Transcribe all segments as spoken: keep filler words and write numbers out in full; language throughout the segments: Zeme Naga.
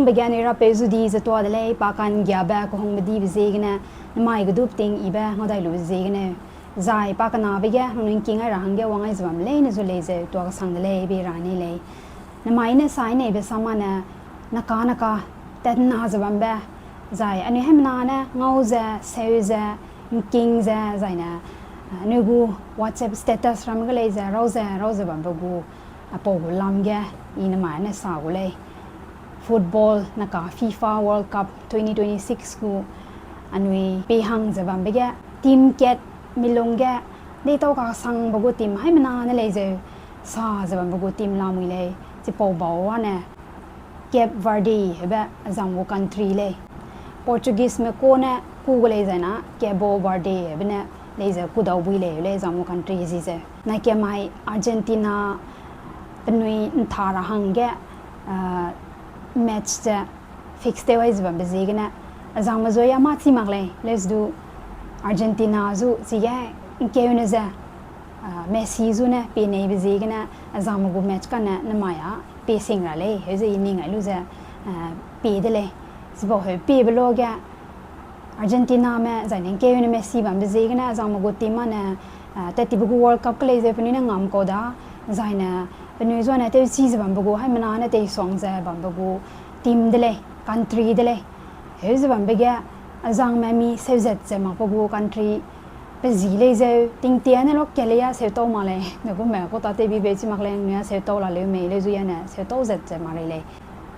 Be ge anui rapeu zu di ze tuâ de lei, pa ka'nggiabe kehungbe dibe ziegene, nemai ge du peting yibe ngau dai lube ziegene, zai pa kenabe ge nangnui ’ngking ai ra hangge wang ai ze bam leine zu lei zeu tuâ kesang de lei, bei ra ni lei. Nemai ne sai neibe samane, neka neka, tatna ze bambe, zai anui haimena ne ngau ze, seu ze, ’ngking ze, zai ne, anui gu WhatsApp status ram ge lei ze, rau ze, rau ze bambe gu, apau gu lam ge, i nemai ne sa gu lei. Football neka FIFA World Cup twenty twenty-six gu anui pei hang ze bambe ge, team kat milung ge, deitau kasangbe gu team haimena ne lei zeu, sa ze bambe gu team lamui lei, chipau bau ane, Cape Verde hebe azam gu country lei. Portugueseme ku ne ku gu lei zai na Cabo Verde hebe ne lei ze kudau bui lei lei azam gu country zi ze. Na kemai Argentina penui ’ntha ra hangge, ah, match ze fix tew ai ze bambe ziegene, azangme zua ya mâ chî mak lei, leu ze du Argentina zu chige ’ngkeune ze, ah, Messi zu ne pie neibe ziegene, azangme gu match kane nemai a pie sing ra lei, heu ze i ning ai lu ze, ah, pie de lei. Chipau heu piebe luage, Argentiname zai ne ’ngkeune Messi bambe ziegene, azangme gu team ane, ah, tat tibe gu World Cup ke lei ze penui ne ngam kau da, zai ne penui zua ne tewchi ze bambe gu, haimena ne teisuang ze bambe gu team de lei, country de lei. Heu ze bambe ge, azangme mi seuzat ze makbe gu country pe zi lei zeu, tingtie ne lok ke lei a seutau mak lei, ne gume kau ta tewbibeu chi mak lei, nui a seutau la leu mei leu zu ya ne seutau zat ze mak rei lei.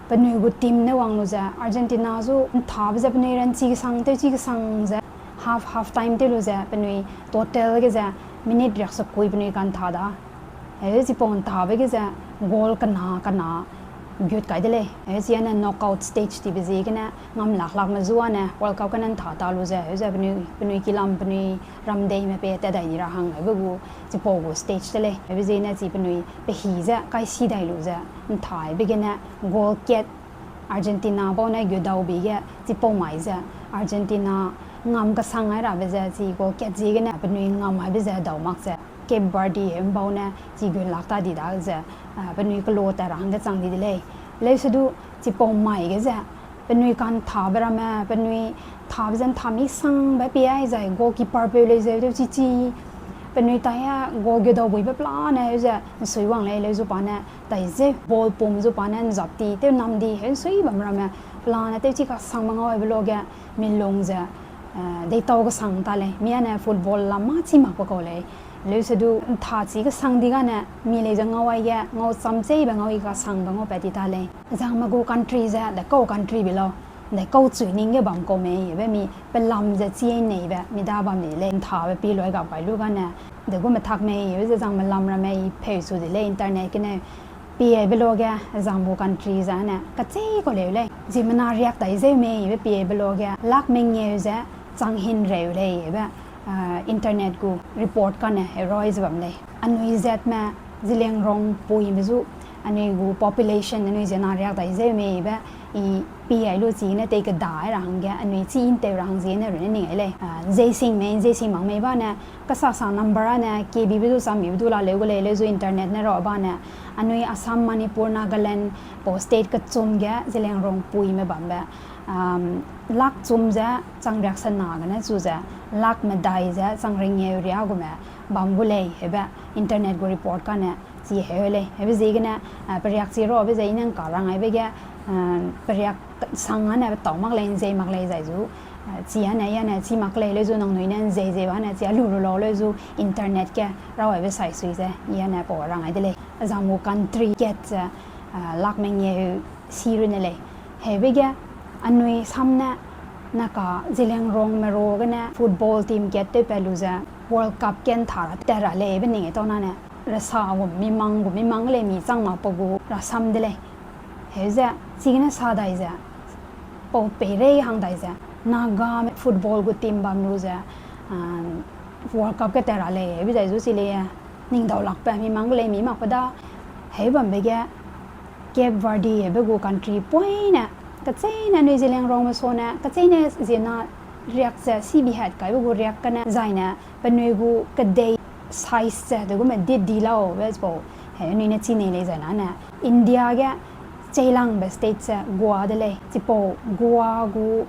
Penui gu team ne wang lu ze, Argentina zu ’nthabe ze penui ranchi kesang, tewchi kesang ze, half, half time tew lu ze, penui total ge ze, minute riaksekui penui ka'ntha da. Heu chipau ’nthabe ge ze, goal kena, kena, gut kai de lei. Heu chi ane knockout stage tibe ziegene, ngam lak lakme zu ane, World Cup kane ’ntha ta lu ze, heu ze penui, penui kilam, penui ramdeime pe tat dai ni ra hang, heube gu, chipau gu stage de lei. Heube ziegene chi penui, pe hi ze, kaisi dai lu ze, ’nthaibe gene, goal kat, Argentina bau ne gudau bi ge, chipau mai ze, Argentina ngam kesang ai rabe ze, chi goal kat ziegene, penui ngam aibe ze dau mak ze, Cape Verde heu ’mbau ne, chi gu lak ta di da ze, ah, penui kelo tat ra hangge chang di de lei. Leu se du, chipau mai ge ze, penui ka'nthabe ramme, penui ’nthabe ze ’ntha misangbe pie ai zai, goalkeeper peu lei zeu tewchi chi, penui tai a goal gudau buibe pelane, heu ze, ’nsui wang lei leu zu pa ne, tai zeu, ball pum zu pa ne, ’nzap ti, tew nam di, heu ’nsui bam ramme, pelane tewchi kasangbe ngau aibe luage, milung ze, eh, deitau kesang ta lei, mi ane football lam mâ chî makbe kau lei, leu se du, ’ntha chi kesang di gane, mi lei ze ngau ai ge, ngau cham cheibe ngau i kasangbe ngau pat ti ta lei. Zangme gu country ze, dekau country bi lau, dekau chui ning ge bam kau mei, heube mi, pelam ze chi ai neibe, mi da bam di lei, ’nthabe pi loi gap kai lu gane, de gu metak mei, heu ze zangme lam ramme i pheu chu di lei, internet gene, pie aibe luage, zangme gu country ze ane, kachei kau leu lei, ziemmena riak dai zeu mei, heube pie aibe luage, lak mengeu ze, chang hinreu lei, heube, ah, internet gu report kane, heroi ze bam lei. Anui zatme, Zeliangrong puime zu, anui gu population, anui ziena riak dai zeu mei, heube, i pie ai lu chigene tei kedai ra hangge, anui chi ’ntew ra hang ziegene runne ning ai lei. Ah, ’nzeising mei, ’nzeising mak mei bane, kasasa number ane, kebibe du, chambibe du la leu gu lei, leu zu internet ne ra bane, anui Assam, Manipur, Nagaland, pau state kechum ge, Zeliangrong puime bambe, um, lak chum ze, chang riak sena gene chu ze, lak medai ze, chang rengeu riâ gume, bam gu lei, heube, internet gu report kane, chi heu lei, heube ziegene, ah, periak chi rabe ze i ne ’ngka rang aibe ge, ah, periak sang ane petau mak lei, ’nzei mak lei zai zu, ah, chi ane, i ane, chi mak lei, leu zu nangnui ne ’nzei zei bane, chi a lu lu lau leu zu internet ge, rau aibe sai sui ze, i ane pau rang ai de lei. Zangme gu country kat ze, ah, lak mengeu si runne lei. Heube ge, anui sam ne, naka Zeliangrongme ru gene football team kat tewpat lu ze World Cup ge ’ntha ra tat ra lei be ning e tau nane, rasa gu mimang gu mimang ge lei mi chang makbe gu rasam de lei. Heu ze, chigene sa dai ze, pau peirei hang dai ze, Nagame football gu team bam lu ze, ah, World Cup ge tat ra lei, heube zai zu chi lei, ning dau lakbe mimang ge lei mi makbe da, heu bambe ge, Cape Verde heube gu country poine, kacheîne anui Zeliangrongme sane, kacheîne ziena riak ze sibi hat kaibe gu riak gene, zaine penui gu kedei size ze, de gume dit di lau, be chipau, he, anui ne chi nei lei zai nane, India ge, cheilangbe state ze Goa de lei. Chipau Goa gu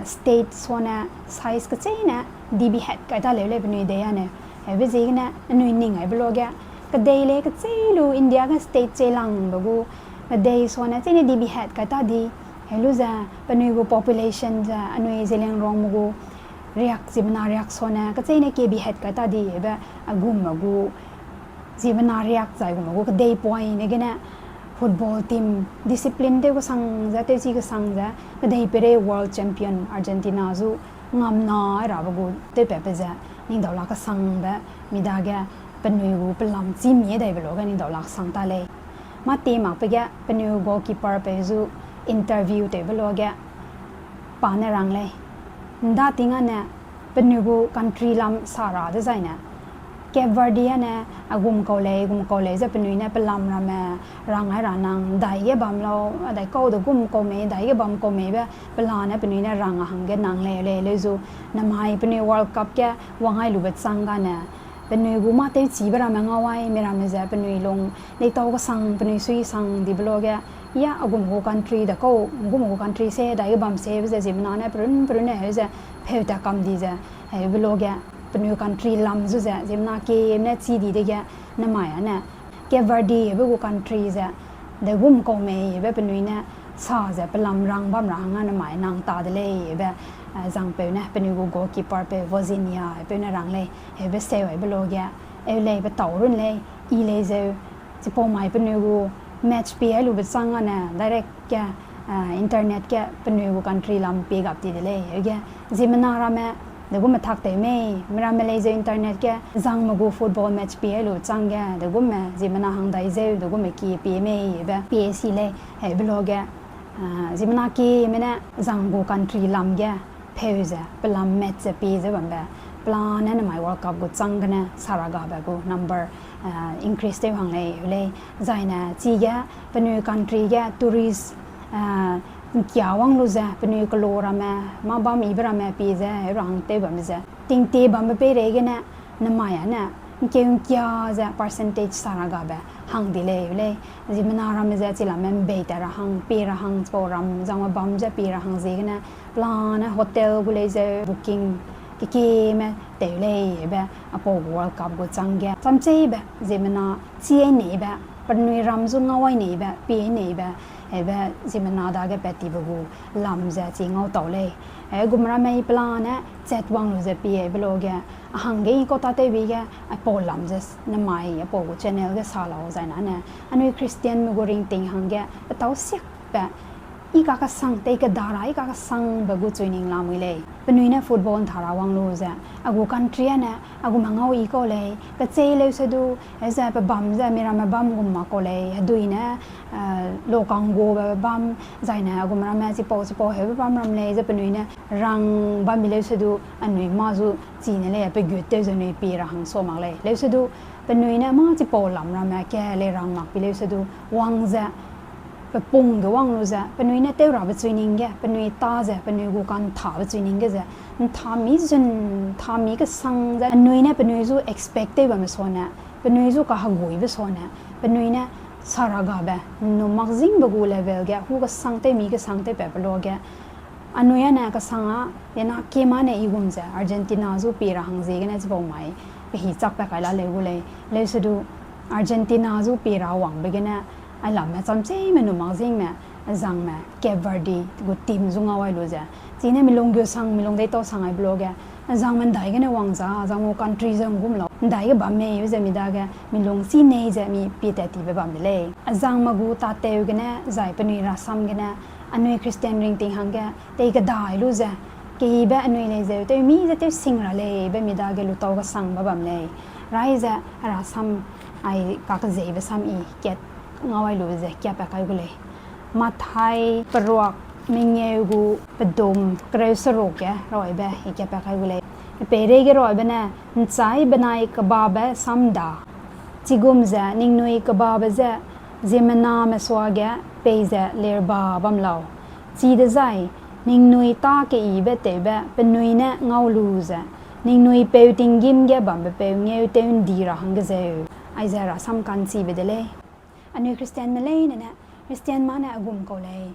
state suane size kecheîne dibi het kai ta leu lei penui dei ane. Heube ziegene anui ning aibe luage, kedei lei kecheî lu India ge state cheilangbe gu kedei suane cheîne dibi het kai ta di. Helu ze penui gu population ze anui Zeliangrongme gu riak, ziemmena riak suane kecheîne kebi het kai ta di. Heube agumme gu ziemmena riak zai gume gu kedei poine gene football team discipline tew kesang ze, tewchi kesang ze, kedei peirei world champion Argentina zu ngamna rabe gu tewpatbe ze, ning daulak kesangbe mi dage penui gu pelam chî mie daibe luage ning daulak sang ta lei. Mâ ti makbe ge penui goalkeeperpeu zu interview tewbe luage pa ne rang lei. Nda ting ane penui gu country lam sa ra dezaine Cape Verde ane agum kau lei, gum kau lei ze penui ne pelam ramme rang ai ra nang ndaige bam lau, a daikau de gum kau mei, ndaige bam kau meibe pelane penui ne rang a hangge nang lei lei leu zu, namai penui World Cup ge wang ai lube châng gane penui gu mâ tewchibe ramme ngau ai, mi ramme ze penui lung deitau kesang, penui suisang dibe luage, ya agum gu country de kau, gum gu country se, daige bam sebe ze ziemmena ne perun perun ne heu ze pheu ta kam di ze, heube luage, penui country lam zu ze ziemmena keme ne chî di dege, namai ane Cape Verde heube gu country ze, de gum kau mei heube penui ne sa ze pelam rang bam ra hangge namai nang ta de lei heube, zangpeu ne penui gu goalkeeperpeu Vozinha peu ne rang lei, heube seu aibe luage, eu lei petau run lei, i lei zeu, chipau mai penui gu match pie ai lube châng gane direct ge internet ge penui gu country lam pie gap ti de lei. Heuge ziemmena ramme de gumme tak tew mei, mi ramme lei zeu internet ge zangme gu football match pie ai lu châng ge de gumme ziemmena hang dai zeu de gumme kie pie mei heube pie si lei. Heube luage ziemmena kieme ne zang gu country lam ge pheu ze pelam match ze pie ze bambe, pelane namai World Cup gu châng gene sa ra gabe gu number increase tew hang lei heu lei. Zaine chige penui country ge tourist ngkia wang lu ze penui kelo ramme, mâ bam ibe ramme pie ze heu ra hang tew bambe ze tingtie bambe peireigene namai ane ngkeu ngkia ze percentage sa ra gabe hang di lei heu lei. Ziemmena ramme ze chilamme mbei tat ra hang, pie ra hang, chipau ram zangme bam ze pie ra hang ziegene pelane hotel gu lei zeu booking kekieme tew lei heube apau gu World Cup gu châng ge chamcheîbe ziemmena chî ai neibe, penui ram zu ngau ai neibe, pie ai neibe, heube ziemmena dage pat tibe gu lam ze chi ngau tau lei. Hegum ramme i pelane chat wang lu ze pie aibe luage, a hangge i kau tâtewbe ge aipau lam ze namai aipau gu channel ge sa lau zaine ane, anui Christianme gu ringting hangge petâu siakbe i kakesang tei keda ra i kakesangbe gu chuining lamui lei. Penui ne football ntha ra wang lu ze, a gu country ane a gume ngau i kau lei, kechei leusedu, heze pe bam ze mi ramme bam gum mak kau lei, hedui ne lokangguabe bam, zaine a gume ramme chipau chipau heube bam ram lei ze penui ne rang bam bi leusedu, anui mâ zu chine lei pe gut tew ze anui pie ra hang sa mak lei. Leusedu, penui ne mâ chipau lam ramme ke lei rang mak bi leusedu, wang ze pe pung ge wang lu ze, penui ne tew rabe chuining ge, penui tâ ze, penui gu kanthabe chuining ge ze, ntha mi zun, ntha mi kesang ze, anui ne penui zu expect tew bamme suane, penui zu kaheguibe suane, penui ne sa ra gabe, nnum mak zingbe gu level ge, hu kesang tew mi kesang tew patbe luage, anui ane kesang â, dena kemane i gum ze, Argentina zu pie ra hang ziegene chipau mai, pe hi chak pa kai la leu gu lei, leusedu, Argentina zu pie ra wangbe gene, ailamme chamcheîme nnum mak zingme, zangme, Cape Verde gu team zu ngau ai lu ze. Chine milung gu sang, milung deitau sang aibe luage, zangme ndai gene wang za, zang gu country ze nggum lau, ndai ge bam mei ze mi dage, milung chî nei ze mi pie tat tibe bam de lei. Zangme gu tâtew gene, zai penui rasam gene, anui Christian ringting hangge, tei kedai lu ze, keyibe anui lei zeu, tew mi ze tew sing ra lei, be mi dage lutau kesangbe bam lei. Rai ze, rasam ai kakezeibe sam i kat ngau ai lu ze, kia pa kai gu lei. Mathai peruak mengeu gu pedum kereu seruk ge raw aibe i kia pa kai gu lei. Peireige raw aibe ne, nchai benai kebabe sam da. Chigum ze ningnui kebabe ze ziemmename suage peize lerba bam lau. Chidezai ningnui tâ keyibe tewbe penui ne ngau lu ze, ningnui peu tinggîm ge bambepeu ngeutew ’ndi ra hangge zeu, aize rasam ka'nchibe de lei. Anui Christianme leine ne Christian mâ ne a gum kau lei.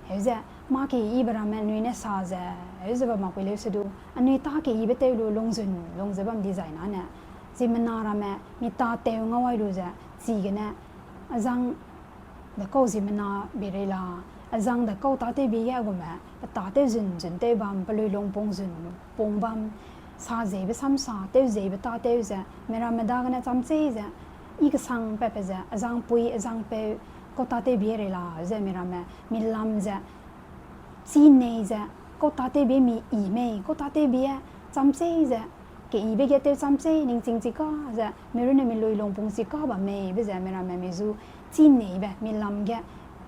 Heuze, mâ keyibe ramme anui ne sa ze, heuze bam mak pui leu sedu, anui tâ keyibe tew lu lungzun lung ze bam dizai na ne, ziemmena ramme mi tâtew ngau ai lu ze, chigene, a zang de kau ziemmena bi rei la, a zang de kau tâtewbi ge a gumme, pe tâtew zun zun tew bam, pe lui lungpung zun pung bam, sa zeibe sam sa, tew zeibe tâtew ze, mi ramme dagene cham chei ze, i kesang patpe ze, a zang pui, a zang peu, kau tâtewbi rei la, ze mi ramme, mi lam ze, chi nei ze, kau tâtewbi mi i mei, kau tâtewbi cham chei ze, keyibe ge tew cham chei, ningching chi ka ze, mi runne mi lui lungpung chi ka bam mei, be ze mi ramme mi zu, chi neibe, mi lam ge,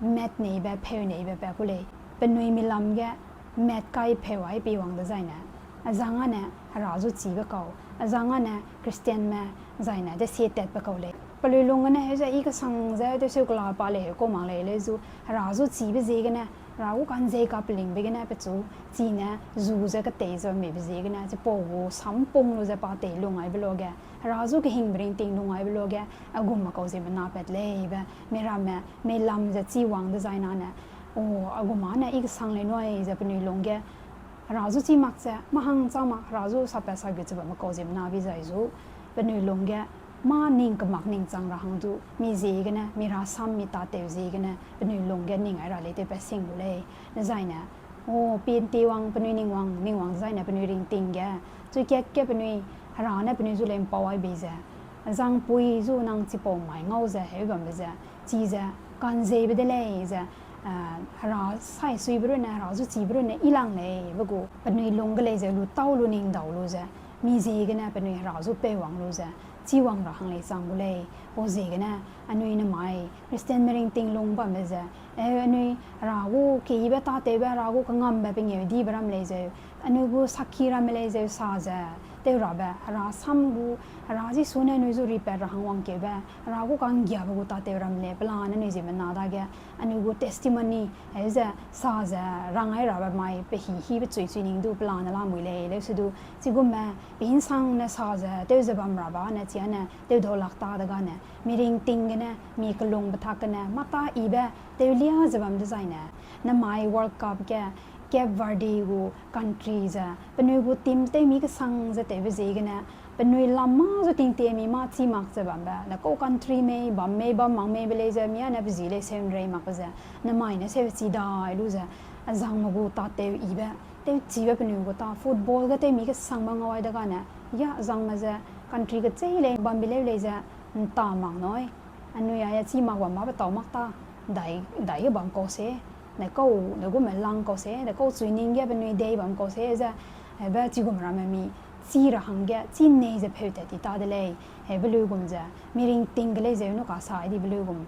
mat neibe, pheu neibe pe ku lei. Penui mi lam ge, mat kai pheu ai pi wang dezai ne, a zang â ne, hera zu chibe kau, a zang â ne, Christianme, zai ne, desie tatbe kau lei. Pe lui lung gene heuze i kesang ze, tewseu kela pa lei, heu kau mak lei, leu zu, hera zu chibe ziegene, hera gu ka'nzei kapelingbe gene pechu, chi ne, zu ze ketei ze bam meibe ziegene, chipau gu sampung lu ze pa tei lung aibe luage, hera zu kehingbe ringting lung aibe luage, a gumme kau ziemmena pat lei be, mi ramme, mi lam ze chi wang dezai na ne, o, a gum â ne i kesang lei nui ze penui lung ge, hera zu chi mak ze, mâ hang chang mak, hera zu sapat sagut ze bamme kau ziemmena bi zai zu, penui lung ge, mâ ning kemak ning chang ra hang du, mi ziegene, mi rasam mi tâtew ziegene, penui lung ge ning ai ra lei tewpat sing lu lei, dezai ne, o, pin ti wang penui ning wang, ning wang dezai ne penui ringting ge, chui kat ge penui, hera ne penui zu lei mpau ai bei ze, a zang pui zu nang chipau mai ngau ze, heu bambe ze, chi ze, ka'nzeibe de lei ze, hera saisuibe runne, hera zu chibe runne, i lang lei, be gu, penui lung ge lei ze, lu tau lu ning dau lu ze, mi ziegene penui hera zu pei wang lu ze, chi wang ra hang lei chang gu lei, pau ziegene, anui nemai, Christianme ringting lung bambe ze, e, anui, hera gu keyibe tâtewbe, hera gu kengambe pengêudibe ram lei zeu, anui gu sakhi ramme lei zeu sa ze, tew rabe, hera sam gu, hera Jisu ne anui zu ripat ra hang wangkeube, hera gu ka'nggiabe gu tâtew ram lei, pelane anui ziemmena dage, anui gu testimony, heuze sa ze, rang ai rabe mai, pe hî hîbe chui chui ning du pelane lamui lei, leu sedu, chigumme, pe hinsang ne sa ze, tew ze bam rabe ne, chia ne, tew dau lak ta degane, mi ringting gene, mi kelungbe tak gene, mâ tâ ibe, tew lia ze bam dezai ne, nemai World Cup ge, Cape Verde gu country ze, penui gu team tew mi kesang ze tewbe ziegene, penui lam mâ zu tingtie mi mâ chî mak ze bambe, ne kau country mei, bam mei, bam mak mei be lei ze, mi â ne pe zi lei seu nrei makbe ze, nemai ne seu chi dai lu ze, a zangme gu tâtew ibe, tewchibe penui gu tâ, football ge tew mi kesangbe ngau ai degane, ya zangme ze, country kecheî lei, bambi leu lei ze, nta mak nui, anui aia chî mak bam mâ be tau mak ta, dai, dai ge bam kau se, ne kau, ne gume lang kau se, de kau chui ning ge penui dei bam kau se ze, hebe chigum ramme mi, chî ra hangge, chî nei ze pheu tat ti ta de lei, hebe luigum ze, mi ringting ge lei zeu nu ka sai dibe luigum,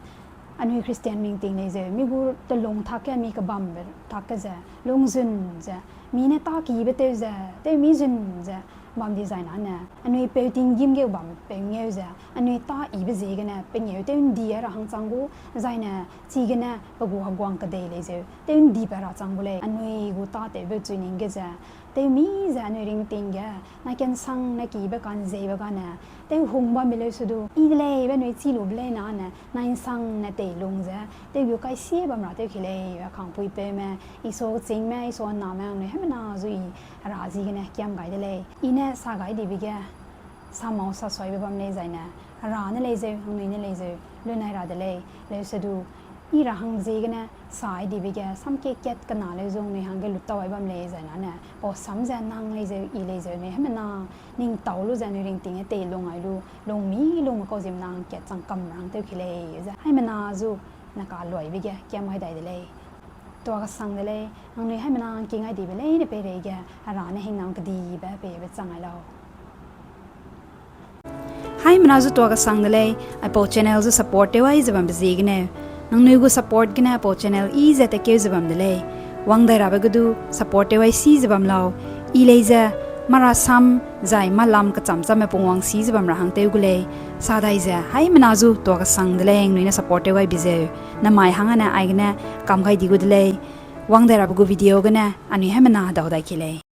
anui Christian ringting lei zeu, mi gu telung tak ge, mi kebambe tak ge ze, lungzun ze, mi ne tâ kibe tew ze, tew mi zun ze, bam dizai na ne, anui peu tinggîm ge bam peu ngeu ze, anui tâ ibe ziegene, pengeu tew ndi ra hang chang gu, zai ne, chigene, pe gu heguang kedei lei zeu, tew ndibe ra chang gu lei, anui gu tâtewbe chui ning ge ze, tew mi ze anui ringting ge, na kensang ne kibe ka'nzeibe gane, tew hung bambe leu sedu, i de lei be anui chî lube lei na ne, na insang ne tei lung ze, tew gu kaisie bam ra tew ki lei, be kangpuipeume, Iso kechîngme, Iso name, anui haimena zu i, hera ziegene kiam gai de lei. I ne sa gai dibe ge, samau sasuaibe bam lei zai ne, hera ne lei zeu, anui ne lei zeu, lunai ra de lei, leu sedu, i ra hang ziegene, sa ai dibe ge, samkie kat kena leu zu anui hangge lutau ai bam lei zai na ne, pau sam ze nang lei zeu, i lei zeu, anui haimena, ning tau lu ze anui ringting ge tei lung ai lu, lung mi lungme kau ziemmena hangkat chang kam ra hang tew ki lei, ze haimena zu, na kaluaibe ge, kiam gai dai de lei. Tua kesang de lei, nangnui haimena ngking ai dibe leine peireige, hera ne hingnam kedibe peibe chang ai lau. Haimena zu tua kesang de lei, aipau channel zu support tew ai ze bambe ziegeneu. Nangnui gu support gene aipau channel i ze tekeu ze bam de lei. Wang dai rabe ge du support tew ai si ze bam lau. I lei ze, mara sam, zai malam kecham chamme pungwang si ze bam ra hang tew gu lei. Sa dai ze, haimena zu tua kesang de lei, nangnui ne support tew ai bi zeu. Namai hangane aigene kam gai di gu de lei. Wang dai rabe gu video gene, anui haimena hedau dai ki lei.